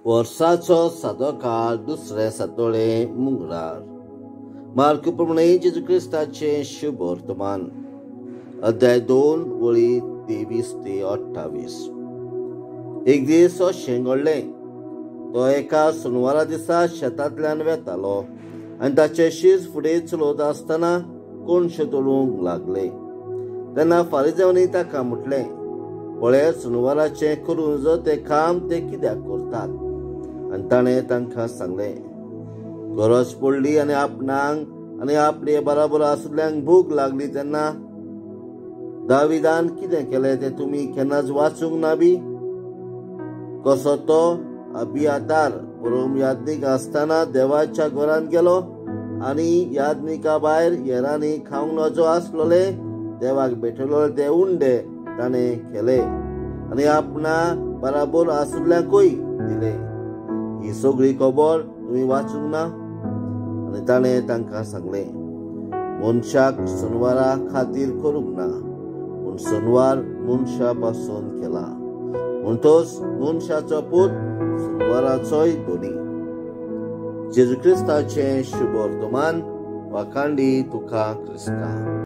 वर्साचो सादो काळ दुसरे सातोळे मुंगरार. मार्क प्रमाणे जेजू क्रिस्ताचें शुभ वर्तमान, अध्याय 2 वळी 23 ते 28. एक दीस अशें घडलें, तो एका सुनवारा दिसा शेतांतल्यान वेतालो आनी ताचे शीस फुडें चलत आसतना कोणशे तोडूंक लागले. तेन्ना फारिजेवांनी ताका म्हटलें, पळय, सुनवाराचें करूं जो तें काम ते कित्याक करतात? आनी ताणें तांकां सांगलें, गरज पडली आनी आपणाक आनी आपले बराबर आशिल्ल्यांक भूक लागली तेन्ना दाविदान कितें केलें तें तुमी केन्नाच वाचूंक ना बी? कसो तो अबियातार परम याज्ञीक आसतना देवाच्या घरांत गेलो आनी याज्ञिका भायर हेरांनी खावंक नजो आसलेले देवाक भेटयलेले ते उंडे ताणें केले आनी आपणा बराबर आशिल्ल्यांकूय दिले. ही सगळी खबर तुमी वाचूंक ना? आनी ताणें तांकां सांगलें, मनशाक सुनवारा खातीर करूंक ना, पूण सुनवार मनशा पासून केला. म्हणटच मनशाचो पूत सुनवाराचोय धनी. जेजू क्रिस्ताचें शुभ वर्तमान. वाखांडी तुका क्रिस्ता.